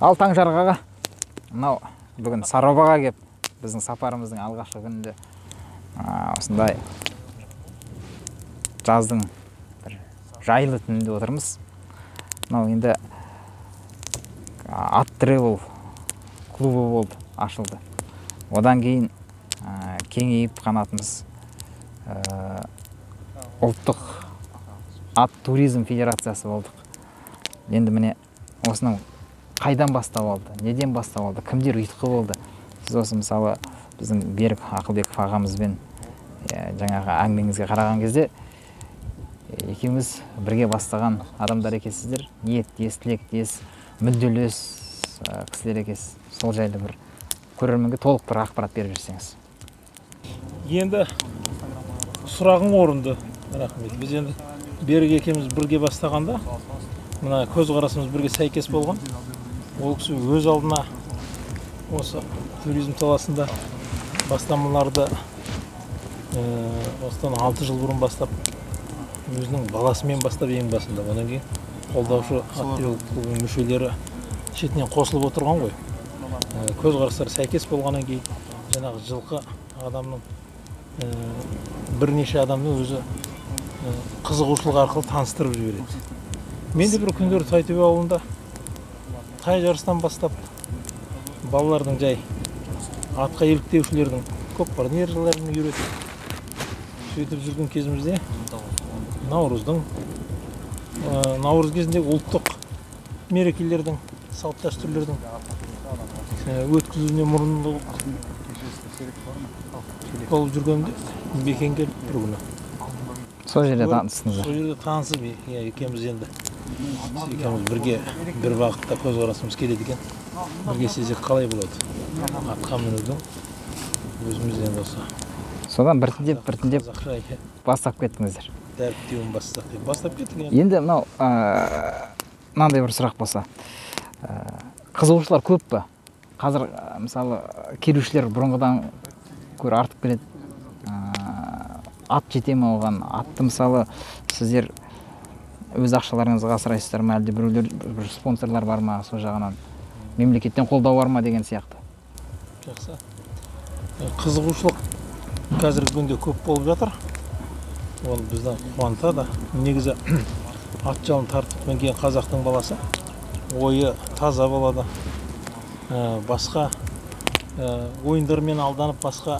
Ал Таңжарық аға, мынау бүгін Сарыобаға кеп, біздің сапарымыздың алғашқы күнінде осындай жаздың бір жайлы түнінде отырмыз. Мынау енді ат тревел клубы болды, ашылды. Одан кейін кеңейіп қанатымыз ұлттық ат туризм федерациясы болдық. Енді міне осының қайдан бастау алды, неден бастау алды, кімдер ұйытқы болды? Сіз осы мысалы біздің Берік Ақылбеков ағамызбен жаңағы әңгімеңізге қараған кезде екеуміз бірге бастаған адамдар екенсіздер, ниеттес, тілектес, мүдделес кісілер екенсіз. Сол жайлы бір көрерменге толық бір ақпарат беріп жіберсеңіз. Енді сұрағың орынды, рахмет. Біз енді Берік екеуміз бірге бастағанда мына көзқарасымыз бірге сәйкес болған. Ол кісі өз алдына осы туризм саласында бастамаларды осыдан 6 жыл бұрын бастап, өзінің баласымен бастап ең басында, одан кейін қолдаушы ат тревел клубының мүшелері шетінен қосылып отырған ғой. Көзқарастары сәйкес болғаннан кейін жаңағы жылқы адамның бірнеше адамның өзі қызығушылық арқылы таныстырып жібереді. Мен де бір күндері Тайтөбе ауылында тай жарыстан бастап балалардың жай атқа еліктеушілердің көкпардың ержыларын үйретіп сөйтіп жүрген кезімізде наурыз кезіндегі ұлттық мерекелердің, салт дәстүрлердің өткізуіне мұрындық болып жүргенде Бекен келіп бір күні. Сол жерде таныстыңыздар? Сол жерде танысып, екеуміз енді екеуміз бірге бір бағытта көзқарасымыз келеді екен. Бірге істесек қалай болады? Атқа мінудің өзіміз енді осы. Содан біртіндеп бастап кеттіңіздер. Дәріптеуін бастап деп бастап кеттік енді. Енді мынау мынандай бір сұрақ болса, қызығушылар көп пе? Қазір мысалы келушілер бұрынғыдан гөрі артып келеді. Ат жете ме оған? Атты мысалы сіздер өз ақшаларыңызға асырайсыздар ма, әлде біреулер, бір спонсорлар бар ма, сол жағынан мемлекеттен қолдау бар ма деген сияқты? Жақсы. Қызығушылық қазіргі күнде көп болып жатыр. Ол бізді қуантады. Негізі ат жалын тартып мінген қазақтың баласы ойы таза болады. Басқа ойындармен алданып басқа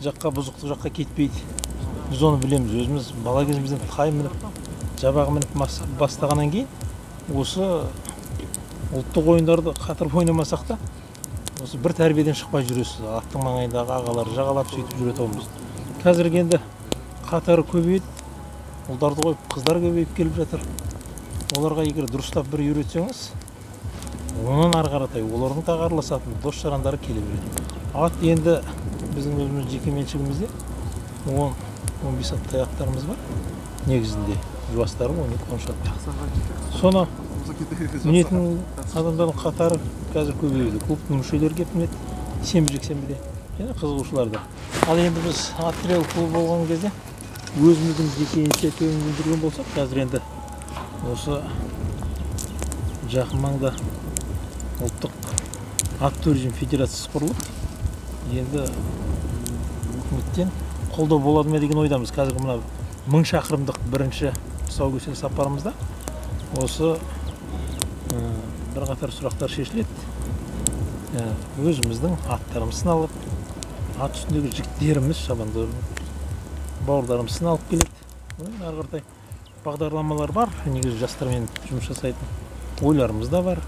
жаққа, бұзықтық жаққа кетпейді. Біз оны білеміз. Өзіміз бала кезімізден тай мініп, жабағы мініп бастағаннан кейін осы ұлттық ойындарды қатырып ойнамасақ та осы бір тәрбиеден шықпай жүресіз. Аттың маңайындағы ағалар жағалап сөйтіп жүретінбіз. Қазіргі енді қатары көбейді, ұлдарды қойып қыздар көбейіп келіп жатыр. Оларға егер дұрыстап бір үйретсеңіз, онан ары қаратай олардың тағы араласатын дос жарандары келе береді. Ат енді біздің өзіміз жеке меншігімізде 10-15 аттай аттарымыз бар. Негізінде жуастары 12-13 ат. Соны мінетін адамдардың қатары қазір көбейді. Клубтың мүшелері келіп мінеді, сенбі жексенбіде және қызығушылар да. Ал енді біз ат тревел клубы болған кезде өзіміздің жеке инициативамызбен жүрген болсақ, қазір енді осы жақын маңда ұлттық ат туризм федерациясы құрылып, енді үкіметтен қолдау болады ма деген ойдамыз. Қазіргі мына 1000 шақырымдық бірінші тұсаукесер сапарымызда осы бірқатар сұрақтар шешіледі. Өзіміздің аттарымыз сыналып, ат үстіндегі жігіттеріміз, шабандоз бауырларымыз сыналып келеді. Одан ары қаратай бағдарламалар бар, негізі жастармен жұмыс жасайтын ойларымыз да бар.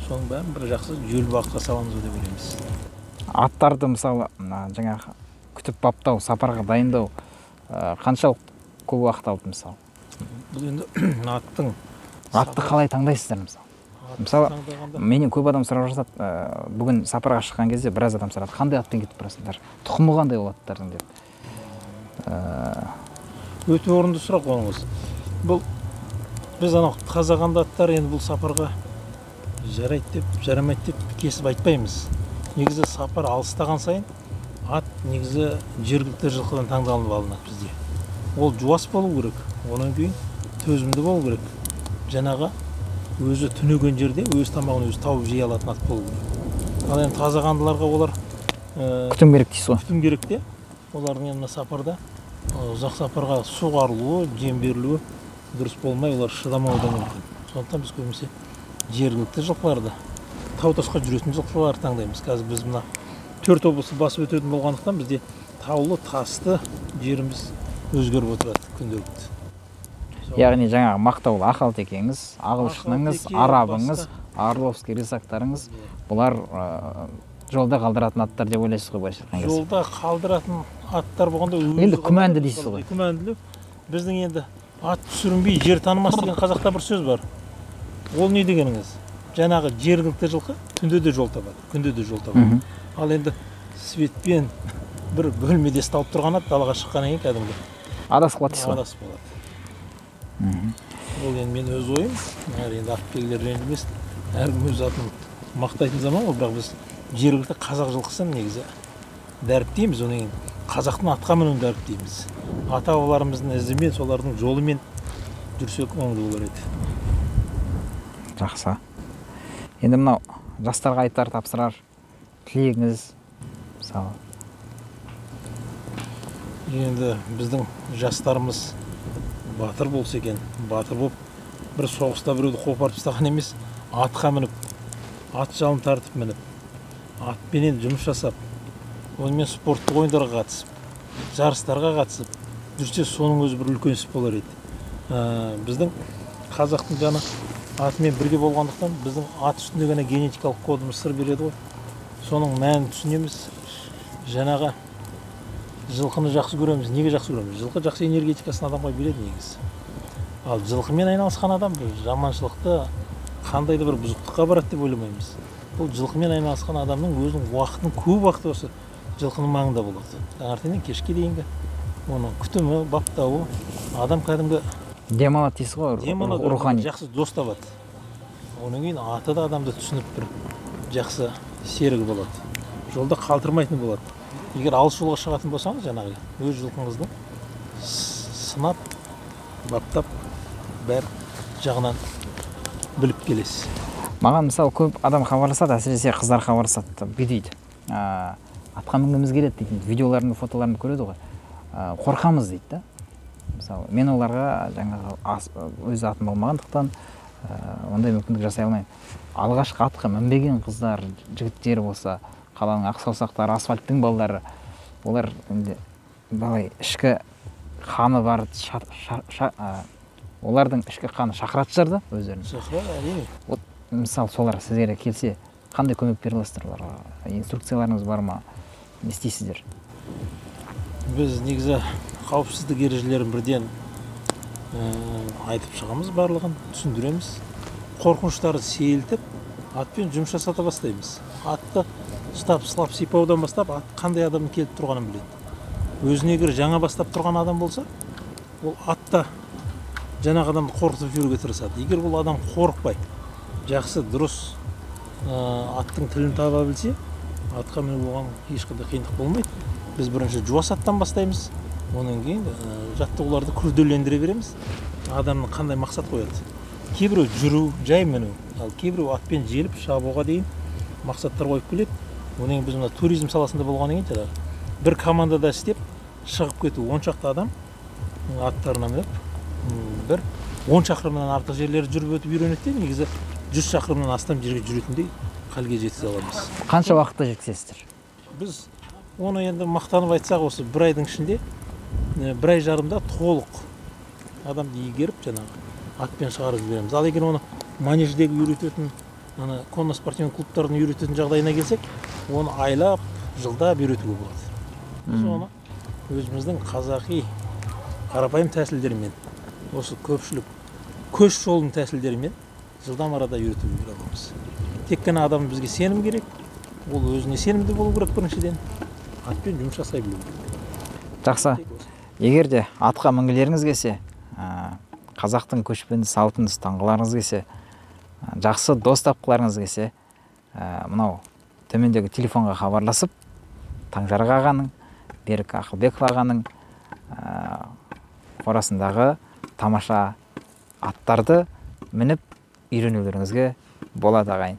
Соның бәрін бір жақсы жүйелі бағытқа саламыз деп ойлаймыз. Аттарды мысалы жаңағы күтіп баптау, сапарға дайындау қаншалық көп уақыт алды мысалы? Бұл енді атты қалай таңдайсыздар мысалы? Мысалы, менен көп адам сұрап жатады, бүгін сапарға шыққан кезде біраз адам сұрады, қандай атпен кетіп барасыңдар, тұқымы қандай ол аттардың деп. Өте орынды сұрақ оныңыз. Бұл біз анау таза қанды аттар енді бұл сапарға жарайды деп, жарамайды деп кесіп айтпаймыз. Негізі сапар алыстаған сайын ат негізі жергілікті жылқыдан таңдалынып алынады бізде. Ол жуас болу керек, онан кейін төзімді болу керек. Жаңағы Өзі түнеген жерде өз тамағын өзі тауып жей алатын ат болу керек. Ал енді таза қандыларға олар күтім керек дейсіз ғой. Күтім керек те. Олардың енді мына сапарда ұзақ сапарға суғарылуы, жем берілуі дұрыс болмай, олар шыдамауы да мүмкін. Сондықтан біз көбінесе жергілікті жылқыларды, тау тасқа жүретін жылқыларды таңдаймыз. Қазір біз мына 4 облысты басып өтетін болғандықтан бізде таулы, тасты жеріміз өзгеріп отырады күнделікті. Яғни жаңағы мақтаулы ақалтекеңіз, ағылшыныңыз, арабыңыз, орловский рысактарыңыз, бұлар жолда қалдыратын аттар деп ойлайсыз ғой, былайша айтқан кезде? Жолда қалдыратын аттар болғанда енді күмәнді дейсіз ғой. Күмәнділеу. Біздің енді ат сүрінбей жер танымас деген қазақта бір сөз бар. Ол не дегеніңіз? Жаңағы жергілікті жылқы түнде де жол табады, күнде де жол табады. Ал енді светпен бір бөлмеде ұсталып тұрған ат далаға шыққаннан кейін кәдімгі адасып қалады дейсіз ғой. Адасып қалады. Ол енді мен өз ойым, енді атбегілер ренжімесін, әркім өз атын мақтайтын заман ғой, бірақ біз жергілікті қазақ жылқысын негізі дәріптейміз, одан кейін қазақтың атқа мінуін дәріптейміз. Ата-бабаларымыздың ізімен, солардың жолымен жүрсек оңды болар еді. Жақсы. Енді мынау жастарға айтар, тапсырар тілегіңіз мысалы? Енді біздің жастарымыз батыр болса екен, батыр болып бір соғыста біреуді қопарып тастаған емес, атқа мініп, ат жалын тартып мініп, атпенен жұмыс жасап, онымен спорттық ойындарға қатысып, жарыстарға қатысып жүрсе, соның өзі бір үлкен іс болар еді. Біздің қазақтың жаны атымен бірге болғандықтан біздің ат үстінде ғана генетикалық кодымыз сыр береді ғой. Соның мәнін түсінеміз. Жаңағы жылқыны жақсы көреміз. Неге жақсы көреміз? Жылқы жақсы энергетикасын адамға береді негізі. Ал жылқымен айналысқан адам бір жаманшылықты, қандай да бір бұзықтыққа барады деп ойламаймыз. Бұл жылқымен айналысқан адамның өзінің уақытының көп уақыты осы жылқының маңында болады. Таңертеңнен кешке дейінгі оның күтімі, баптауы, адам кәдімгі демалады дейсіз ғой, демалады, рухани жақсы дос табады. Одан кейін аты да адамды түсініп бір жақсы серігі болады. Жолда қалдырмайтын болады. Егер алыс жолға шығатын болсаңыз, жаңағы өз жылқыңызды сынап, баптап, бәр жағынан біліп келесіз. Маған мысалы көп адам хабарласады, әсіресе қыздар хабарласады, бүй дейді. Атқа мінгіміз келеді дейтін, видеоларымды, фотоларымды көреді ғой. Қорқамыз дейді да. Мысалы, мен оларға жаңағы өз атым болмағандықтан ондай мүмкіндік жасай алмаймын. Алғашқы атқа мінбеген қыздар, жігіттер болса, қаланың ақ саусақтары, асфальттың балалары, олар енді былай ішкі қаны бар, олардың ішкі қаны шақыратын шығар да өздерін. Шақырады, әрине. Вот, мысалы, солар сіздерге келсе, қандай көмек бере аласыздар оларға? Инструкцияларыңыз бар ма? Не істейсіздер? Біз негізі қауіпсіздік ережелерін бірден айтып шығамыз, барлығын түсіндіреміз. Қорқыныштарды сейілтіп, атпен жұмыс жасата бастаймыз. Атты ұстап, сылап, сипаудан бастап, ат қандай адамның келіп тұрғанын біледі. Өзіне егер жаңа бастап тұрған адам болса, ол атта жаңағы адамды қорқытып жіберуге тырысады. Егер ол адам қорықпай, жақсы, дұрыс аттың тілін таба білсе, атқа міну оған ешқандай қиындық болмайды. Біз бірінші жуас аттан бастаймыз, одан кейін жаттығуларды күрделендіре береміз. Адамның қандай мақсат қояды? Кейбіреу жүру, жай міну, ал кейбіреу атпен желіп шабуға дейін мақсаттар қойып келеді. Одан кейін біз мына туризм саласында болғаннан кейін жаңағы бір командада істеп шығып кету, 10 шақты адам аттарына мініп, бір 10 шақырымнан артық жерлерді жүріп өтіп үйренеді де, негізі 100 шақырымнан астам жерге жүретіндей халге жеткізе аламыз. Қанша уақытта жеткізесіздер? Біз оны енді мақтанып айтсақ, осы бір айдың ішінде, бір ай жарымда толық адамды игеріп, жаңағы атпен шығарып жібереміз. Ал егер оны манеждегі үйрететін, ана конно-спортивный клубтардың үйрететін жағдайына келсек, оны айлап, жылдап үйретуге болады. Біз оны өзіміздің қазақи қарапайым тәсілдермен, осы көпшілік көш жолының тәсілдерімен жылдам арада үйретуге аламыз. Тек қана адам бізге сенім керек, ол өзіне сенімді болу керек біріншіден, атпен жұмыс жасай білу керек. Жақсы. Егер де атқа мінгілеріңіз келсе, қазақтың көшпенді салтын ұстанғыларыңыз келсе, жақсы дос тапқыларыңыз келсе, мынау төмендегі телефонға хабарласып, Таңжарық ағаның, Берік Ақылбеков ағаның қорасындағы тамаша аттарды мініп, Үйренулеріңізге болады, ағайын.